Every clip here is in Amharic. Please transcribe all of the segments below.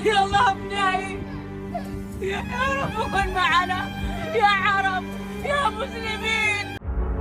يلا أبنائي، يا رب كن معنا، يا عرب، يا مسلمين.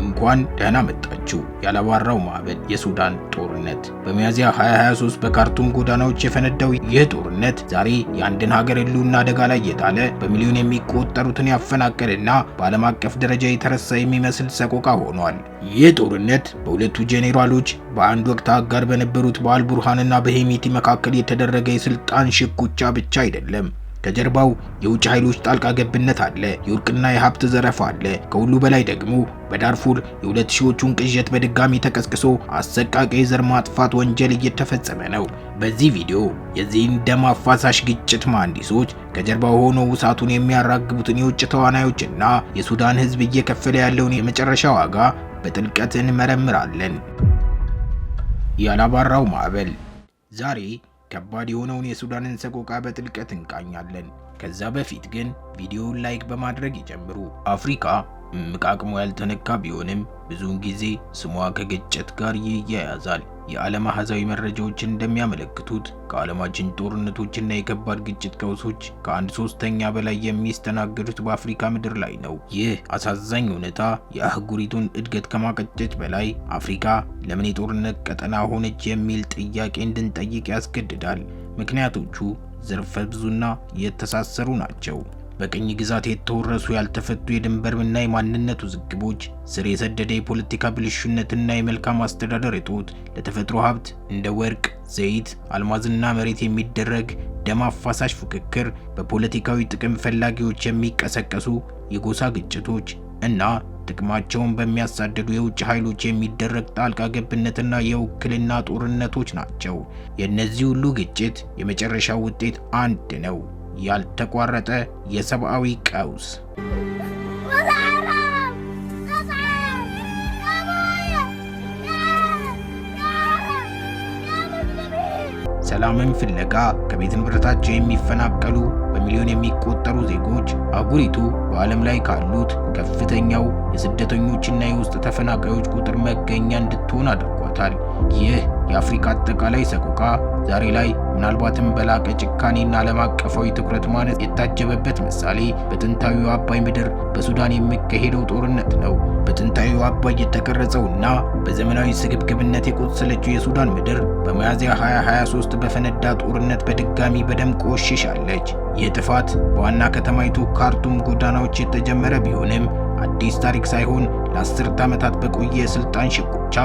እንኳን ደህና መጣችሁ። ያላባራው ማዕበል የሱዳን ጦርነት በሚያዝያ 2023 በካርቱም ጎዳናዎች የፈነዳው ይህ ጦርነት ዛሬ የአንድን ሀገር ሕልውና አደጋ ላይ የጣለ፣ በሚሊዮን የሚቆጠሩትን ያፈናቀለና በዓለም አቀፍ ደረጃ የተረሳ የሚመስል ሰቆቃ ሆኗል። ይህ ጦርነት በሁለቱ ጄኔራሎች፣ በአንድ ወቅት አጋር በነበሩት በአልቡርሃንና በሄሚቲ መካከል የተደረገ የስልጣን ሽኩቻ ብቻ አይደለም። ከጀርባው የውጭ ኃይሎች ጣልቃ ገብነት አለ። የወርቅና የሀብት ዘረፋ አለ። ከሁሉ በላይ ደግሞ በዳርፉር የሁለት ሺዎቹን ቅዠት በድጋሚ ተቀስቅሶ አሰቃቂ የዘር ማጥፋት ወንጀል እየተፈጸመ ነው። በዚህ ቪዲዮ የዚህን ደም አፋሳሽ ግጭት መሐንዲሶች፣ ከጀርባው ሆነው እሳቱን የሚያራግቡትን የውጭ ተዋናዮችና የሱዳን ሕዝብ እየከፈለ ያለውን የመጨረሻ ዋጋ በጥልቀት እንመረምራለን። ያላባራው ማዕበል። ዛሬ ከባድ የሆነውን የሱዳንን ሰቆቃ በጥልቀት እንቃኛለን። ከዛ በፊት ግን ቪዲዮውን like በማድረግ ይጀምሩ። አፍሪካ እምቅ አቅሟ ያልተነካ ቢሆንም ብዙውን ጊዜ ስሟ ከግጭት ጋር ይያያዛል። የዓለም አሃዛዊ መረጃዎች እንደሚያመለክቱት ከዓለማችን ጦርነቶችና የከባድ ግጭት ቀውሶች ከአንድ ሶስተኛ በላይ የሚስተናገዱት በአፍሪካ ምድር ላይ ነው። ይህ አሳዛኝ እውነታ የአህጉሪቱን እድገት ከማቀጨጭ በላይ አፍሪካ ለምን የጦርነት ቀጠና ሆነች የሚል ጥያቄ እንድንጠይቅ ያስገድዳል። ምክንያቶቹ ዘርፈ ብዙና የተሳሰሩ ናቸው። በቅኝ ግዛት የተወረሱ ያልተፈቱ የድንበርና የማንነት ውዝግቦች፣ ስር የሰደደ የፖለቲካ ብልሹነትና የመልካም አስተዳደር እጦት፣ ለተፈጥሮ ሀብት እንደ ወርቅ፣ ዘይት፣ አልማዝና መሬት የሚደረግ ደም አፋሳሽ ፉክክር፣ በፖለቲካዊ ጥቅም ፈላጊዎች የሚቀሰቀሱ የጎሳ ግጭቶች እና ጥቅማቸውን በሚያሳድዱ የውጭ ኃይሎች የሚደረግ ጣልቃ ገብነትና የውክልና ጦርነቶች ናቸው። የእነዚህ ሁሉ ግጭት የመጨረሻው ውጤት አንድ ነው፦ ያልተቋረጠ የሰብአዊ ቀውስ። والعرب اصعب يا ابويا، يا يا عرب، يا مسلمين. ሰላምን ፍለጋ ከቤት ንብረታቸው የሚፈናቀሉ በሚሊዮን የሚቆጠሩ ዜጎች አህጉሪቱ በዓለም ላይ ካሉት ከፍተኛው የስደተኞችና የውስጥ ተፈናቃዮች ቁጥር መገኛ እንድትሆን አድርጓታል። ይህ የአፍሪካ አጠቃላይ ሰቆቃ ዛሬ ላይ ምናልባትም በላቀ ጭካኔና ዓለም አቀፋዊ ትኩረት ማነስ የታጀበበት ምሳሌ በጥንታዊው አባይ ምድር በሱዳን የሚካሄደው ጦርነት ነው። በጥንታዊው አባይ የተቀረጸውና በዘመናዊ ስግብግብነት የቆሰለችው የሱዳን ምድር በሚያዝያ 2023 በፈነዳ ጦርነት በድጋሚ በደም ቆሽሻለች። ይህ ጥፋት በዋና ከተማይቱ ካርቱም ጎዳናዎች የተጀመረ ቢሆንም አዲስ ታሪክ ሳይሆን ለአስርት ዓመታት በቆየ የስልጣን ሽኩቻ፣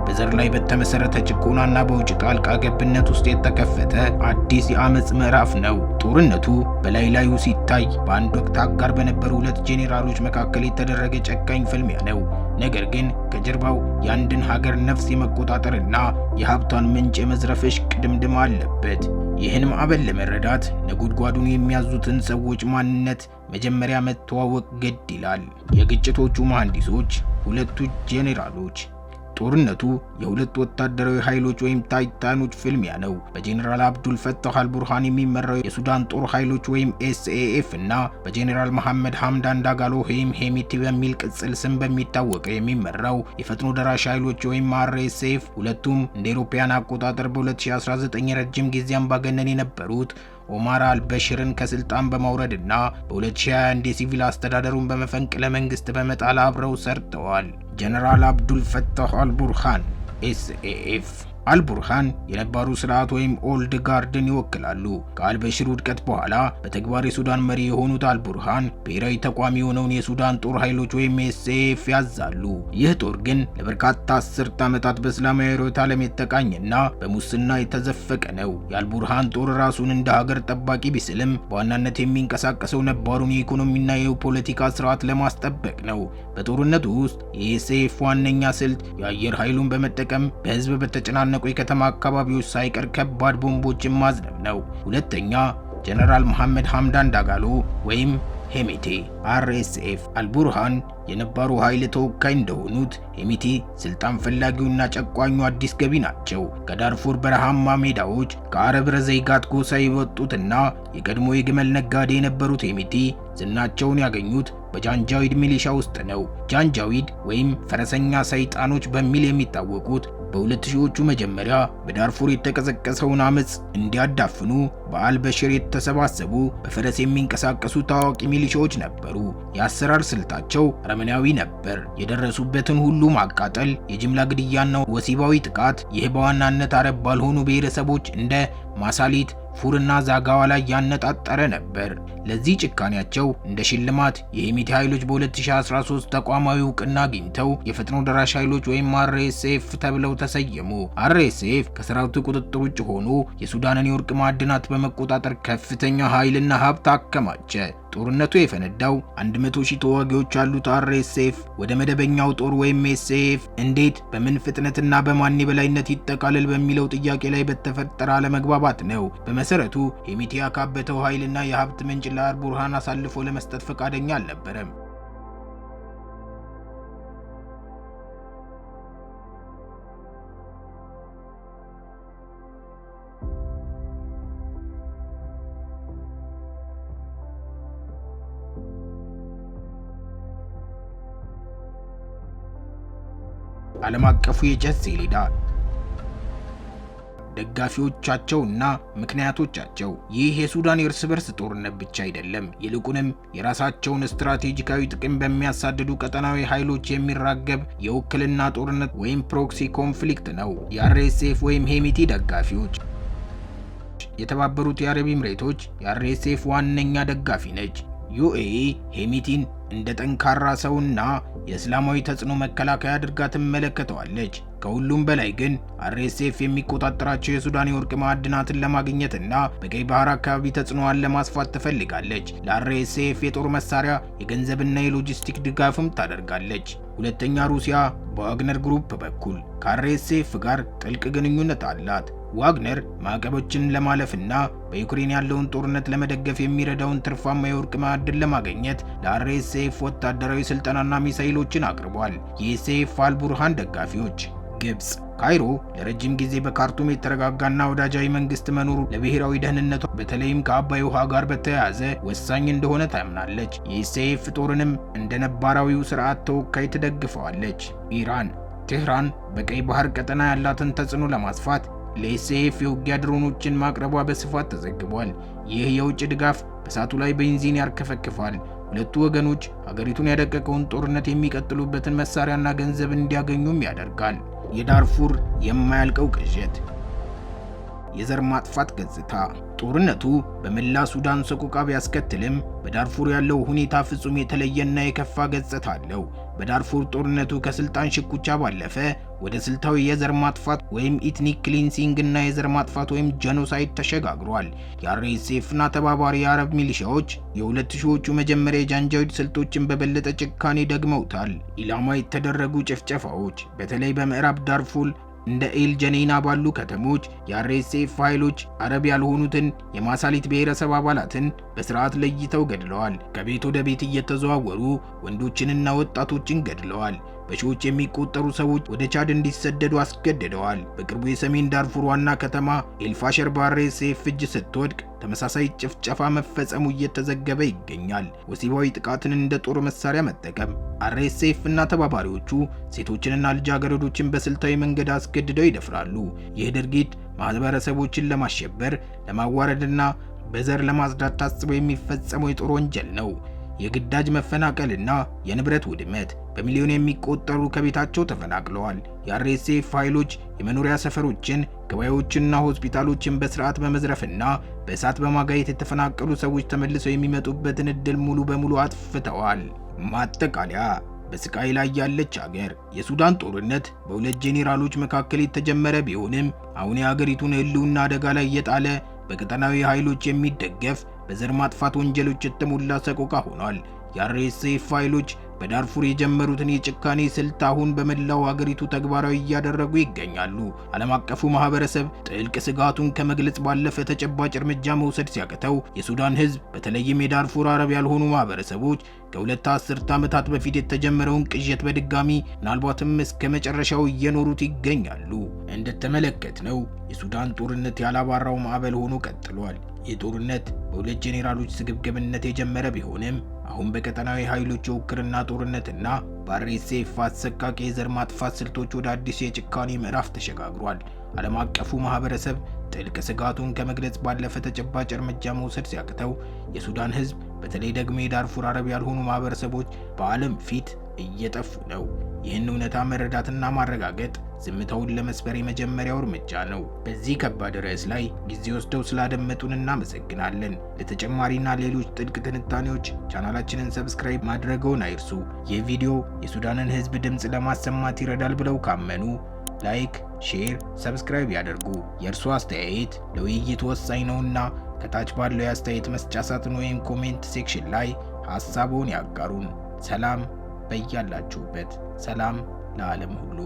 በዘር ላይ በተመሰረተ ጭቆናና በውጭ ጣልቃ ገብነት ውስጥ የተከፈተ አዲስ የአመፅ ምዕራፍ ነው። ጦርነቱ በላይ ላዩ ሲታይ በአንድ ወቅት አጋር በነበሩ ሁለት ጄኔራሎች መካከል የተደረገ ጨካኝ ፍልሚያ ነው። ነገር ግን ከጀርባው የአንድን ሀገር ነፍስ የመቆጣጠርና የሀብቷን ምንጭ የመዝረፍ እሽቅድምድም አለበት። ይህን ማዕበል ለመረዳት ነጎድጓዱን የሚያዙትን ሰዎች ማንነት መጀመሪያ መተዋወቅ ግድ ይላል። የግጭቶቹ መሐንዲሶች ሁለቱ ጄኔራሎች። ጦርነቱ የሁለት ወታደራዊ ኃይሎች ወይም ታይታኖች ፍልሚያ ነው። በጄኔራል አብዱል ፈታህ አልቡርሃን የሚመራው የሱዳን ጦር ኃይሎች ወይም SAF እና በጄኔራል መሐመድ ሐምዳን ዳጋሎ ወይም ሄሚቲ በሚል ቅጽል ስም በሚታወቀው የሚመራው የፈጥኖ ደራሽ ኃይሎች ወይም RSF፣ ሁለቱም እንደ አውሮፓውያን አቆጣጠር በ2019 የረጅም ጊዜ አምባገነን የነበሩት ኦማር አልበሽርን ከስልጣን በማውረድና በ2021 የሲቪል አስተዳደሩን በመፈንቅለ መንግስት በመጣል አብረው ሰርተዋል። ጀነራል አብዱል ፈታህ አልቡርሃን፣ SAF። አልቡርሃን የነባሩ ስርዓት ወይም old guard ን ይወክላሉ። ከአልበሽር ውድቀት በኋላ በተግባር የሱዳን መሪ የሆኑት አልቡርሃን ብሔራዊ ተቋም የሆነውን የሱዳን ጦር ኃይሎች ወይም SAF ያዛሉ። ይህ ጦር ግን ለበርካታ አስርት ዓመታት በእስላማዊ ርዕዮተ ዓለም የተቃኘና በሙስና የተዘፈቀ ነው። የአልቡርሃን ጦር ራሱን እንደ ሀገር ጠባቂ ቢስልም በዋናነት የሚንቀሳቀሰው ነባሩን የኢኮኖሚና የፖለቲካ ስርዓት ለማስጠበቅ ነው። በጦርነቱ ውስጥ የ SAF ዋነኛ ስልት የአየር ኃይሉን በመጠቀም በህዝብ በተጨናነቁ የከተማ አካባቢዎች ሳይቀር ከባድ ቦምቦችን ማዝነብ ነው። ሁለተኛ፣ ጀነራል መሐመድ ሐምዳን ዳጋሎ ወይም ሄሜቴ፣ RSF። አልቡርሃን የነባሩ ኃይል ተወካይ እንደሆኑት ሄሚቲ ስልጣን ፈላጊውና ጨቋኙ አዲስ ገቢ ናቸው። ከዳርፉር በረሃማ ሜዳዎች ከአረብ ረዘይጋት ጎሳ የወጡትና የቀድሞ የግመል ነጋዴ የነበሩት ሄሚቲ ዝናቸውን ያገኙት በጃንጃዊድ ሚሊሻ ውስጥ ነው። ጃንጃዊድ ወይም ፈረሰኛ ሰይጣኖች በሚል የሚታወቁት በ2000ዎቹ መጀመሪያ በዳርፉር የተቀሰቀሰውን አመጽ እንዲያዳፍኑ በአልበሽር የተሰባሰቡ በፈረስ የሚንቀሳቀሱ ታዋቂ ሚሊሻዎች ነበሩ። የአሰራር ስልታቸው አረመኔያዊ ነበር። የደረሱበትን ሁሉ ማቃጠል፣ የጅምላ ግድያና ወሲባዊ ጥቃት። ይህ በዋናነት አረብ ባልሆኑ ብሔረሰቦች እንደ ማሳሊት፣ ፉርና ዛጋዋ ላይ ያነጣጠረ ነበር። ለዚህ ጭካኔያቸው እንደ ሽልማት የሄሚቲ ኃይሎች በ2013 ተቋማዊ እውቅና አግኝተው የፈጥኖ ደራሽ ኃይሎች ወይም አርኤስኤፍ ተብለው ተሰየሙ። አርኤስኤፍ ከሰራዊቱ ቁጥጥር ውጭ ሆኖ የሱዳንን የወርቅ ማዕድናት በመቆጣጠር ከፍተኛ ኃይልና ሀብት አከማቸ። ጦርነቱ የፈነዳው 100,000 ተዋጊዎች ያሉት አርኤስኤፍ ወደ መደበኛው ጦር ወይም ኤስኤፍ እንዴት፣ በምን ፍጥነትና በማን የበላይነት ይጠቃለል በሚለው ጥያቄ ላይ በተፈጠረ አለመግባባት ነው። በመሰረቱ ሄሚቲ ያካበተው ኃይልና የሀብት ምንጭ ለአልቡርሃን አሳልፎ ለመስጠት ፈቃደኛ አልነበረም። ዓለም አቀፉ የቼስ ሰሌዳ፣ ደጋፊዎቻቸውና ምክንያቶቻቸው። ይህ የሱዳን የእርስ በርስ ጦርነት ብቻ አይደለም፣ ይልቁንም የራሳቸውን ስትራቴጂካዊ ጥቅም በሚያሳድዱ ቀጠናዊ ኃይሎች የሚራገብ የውክልና ጦርነት ወይም proxy conflict ነው። የአርኤስኤፍ ወይም ሄሚቲ ደጋፊዎች። የተባበሩት የአረብ ኤምሬቶች የአርኤስኤፍ ዋነኛ ደጋፊ ነች። ዩኤኢ ሄሚቲን እንደ ጠንካራ ሰውና የእስላማዊ ተጽዕኖ መከላከያ አድርጋ ትመለከተዋለች። ከሁሉም በላይ ግን አርኤስኤፍ የሚቆጣጠራቸው የሱዳን የወርቅ ማዕድናትን ለማግኘትና በቀይ ባህር አካባቢ ተጽዕኖዋን ለማስፋት ትፈልጋለች። ለአርኤስኤፍ የጦር መሳሪያ፣ የገንዘብና የሎጂስቲክ ድጋፍም ታደርጋለች። ሁለተኛ፣ ሩሲያ በዋግነር ግሩፕ በኩል ከአርኤስኤፍ ጋር ጥልቅ ግንኙነት አላት። ዋግነር ማዕቀቦችን ለማለፍና በዩክሬን ያለውን ጦርነት ለመደገፍ የሚረዳውን ትርፋማ የወርቅ ማዕድን ለማግኘት ለአርኤስኤፍ ወታደራዊ ስልጠናና ሚሳይሎችን አቅርቧል። የኤስኤፍ አልቡርሃን ደጋፊዎች። ግብጽ። ካይሮ ለረጅም ጊዜ በካርቱም የተረጋጋና ወዳጃዊ መንግስት መኖሩ ለብሔራዊ ደህንነቷ በተለይም ከአባይ ውሃ ጋር በተያያዘ ወሳኝ እንደሆነ ታምናለች። የኤስኤፍ ጦርንም እንደ ነባራዊው ስርዓት ተወካይ ትደግፈዋለች። ኢራን። ቴህራን በቀይ ባህር ቀጠና ያላትን ተጽዕኖ ለማስፋት ለኤስኤፍ የውጊያ ድሮኖችን ማቅረቧ በስፋት ተዘግቧል። ይህ የውጭ ድጋፍ በእሳቱ ላይ ቤንዚን ያርከፈክፋል። ሁለቱ ወገኖች ሀገሪቱን ያደቀቀውን ጦርነት የሚቀጥሉበትን መሳሪያና ገንዘብ እንዲያገኙም ያደርጋል። የዳርፉር የማያልቀው ቅዠት፣ የዘር ማጥፋት ገጽታ። ጦርነቱ በመላ ሱዳን ሰቆቃ ቢያስከትልም በዳርፉር ያለው ሁኔታ ፍጹም የተለየና የከፋ ገጽታ አለው። በዳርፉር ጦርነቱ ከስልጣን ሽኩቻ ባለፈ ወደ ስልታዊ የዘር ማጥፋት ወይም ethnic cleansing እና የዘር ማጥፋት ወይም genocide ተሸጋግሯል። የአርኤስኤፍ እና ተባባሪ የአረብ ሚሊሻዎች የ2000ዎቹ መጀመሪያ የጃንጃዊድ ስልቶችን በበለጠ ጭካኔ ደግመውታል። ኢላማ የተደረጉ ጭፍጨፋዎች በተለይ በምዕራብ ዳርፉር እንደ ኤል ጀኔና ባሉ ከተሞች የአርኤስኤፍ ኃይሎች አረብ ያልሆኑትን የማሳሊት ብሔረሰብ አባላትን በስርዓት ለይተው ገድለዋል። ከቤት ወደ ቤት እየተዘዋወሩ ወንዶችንና ወጣቶችን ገድለዋል። በሺዎች የሚቆጠሩ ሰዎች ወደ ቻድ እንዲሰደዱ አስገድደዋል። በቅርቡ የሰሜን ዳርፉር ዋና ከተማ ኤልፋሸር በአርኤስኤፍ እጅ ስትወድቅ ተመሳሳይ ጭፍጨፋ መፈጸሙ እየተዘገበ ይገኛል። ወሲባዊ ጥቃትን እንደ ጦር መሳሪያ መጠቀም። አርኤስኤፍ እና ተባባሪዎቹ ሴቶችንና ልጃገረዶችን በስልታዊ መንገድ አስገድደው ይደፍራሉ። ይህ ድርጊት ማህበረሰቦችን ለማሸበር፣ ለማዋረድና በዘር ለማጽዳት ታስቦ የሚፈጸመው የጦር ወንጀል ነው። የግዳጅ መፈናቀልና የንብረት ውድመት። በሚሊዮን የሚቆጠሩ ከቤታቸው ተፈናቅለዋል። የአርኤስኤፍ ኃይሎች የመኖሪያ ሰፈሮችን፣ ገበያዎችንና ሆስፒታሎችን በስርዓት በመዝረፍና በእሳት በማጋየት የተፈናቀሉ ሰዎች ተመልሰው የሚመጡበትን እድል ሙሉ በሙሉ አጥፍተዋል። ማጠቃለያ፣ በስቃይ ላይ ያለች አገር። የሱዳን ጦርነት በሁለት ጄኔራሎች መካከል የተጀመረ ቢሆንም አሁን የአገሪቱን ሕልውና አደጋ ላይ የጣለ፣ በቀጠናዊ ኃይሎች የሚደገፍ፣ በዘር ማጥፋት ወንጀሎች የተሞላ ሰቆቃ ሆኗል። የአርኤስኤፍ ኃይሎች በዳርፉር የጀመሩትን የጭካኔ ስልት አሁን በመላው አገሪቱ ተግባራዊ እያደረጉ ይገኛሉ። ዓለም አቀፉ ማህበረሰብ ጥልቅ ስጋቱን ከመግለጽ ባለፈ ተጨባጭ እርምጃ መውሰድ ሲያቅተው የሱዳን ሕዝብ በተለይም የዳርፉር አረብ ያልሆኑ ማህበረሰቦች ከሁለት አስርት ዓመታት በፊት የተጀመረውን ቅዠት በድጋሚ ምናልባትም እስከ መጨረሻው እየኖሩት ይገኛሉ። እንደተመለከትነው የሱዳን ጦርነት ያላባራው ማዕበል ሆኖ ቀጥሏል። ይህ ጦርነት በሁለት ጄኔራሎች ስግብግብነት የጀመረ ቢሆንም አሁን በቀጠናዊ ኃይሎች የውክልና ጦርነትና በአርኤስኤፍ አሰቃቂ የዘር ማጥፋት ስልቶች ወደ አዲስ የጭካኔ ምዕራፍ ተሸጋግሯል። ዓለም አቀፉ ማህበረሰብ ጥልቅ ስጋቱን ከመግለጽ ባለፈ ተጨባጭ እርምጃ መውሰድ ሲያቅተው፣ የሱዳን ህዝብ በተለይ ደግሞ የዳርፉር አረብ ያልሆኑ ማህበረሰቦች በዓለም ፊት እየጠፉ ነው። ይህን እውነታ መረዳትና ማረጋገጥ ዝምታውን ለመስበር የመጀመሪያው እርምጃ ነው። በዚህ ከባድ ርዕስ ላይ ጊዜ ወስደው ስላደመጡን እናመሰግናለን። ለተጨማሪና ሌሎች ጥልቅ ትንታኔዎች ቻናላችንን subscribe ማድረግዎን አይርሱ። ይህ ቪዲዮ የሱዳንን ህዝብ ድምፅ ለማሰማት ይረዳል ብለው ካመኑ like፣ share፣ subscribe ያድርጉ። የእርስዎ አስተያየት ለውይይቱ ወሳኝ ነውና ከታች ባለው የአስተያየት መስጫ ሳጥን ወይም comment section ላይ ሀሳብዎን ያጋሩን። ሰላም በያላችሁበት፣ ሰላም ለዓለም ሁሉ።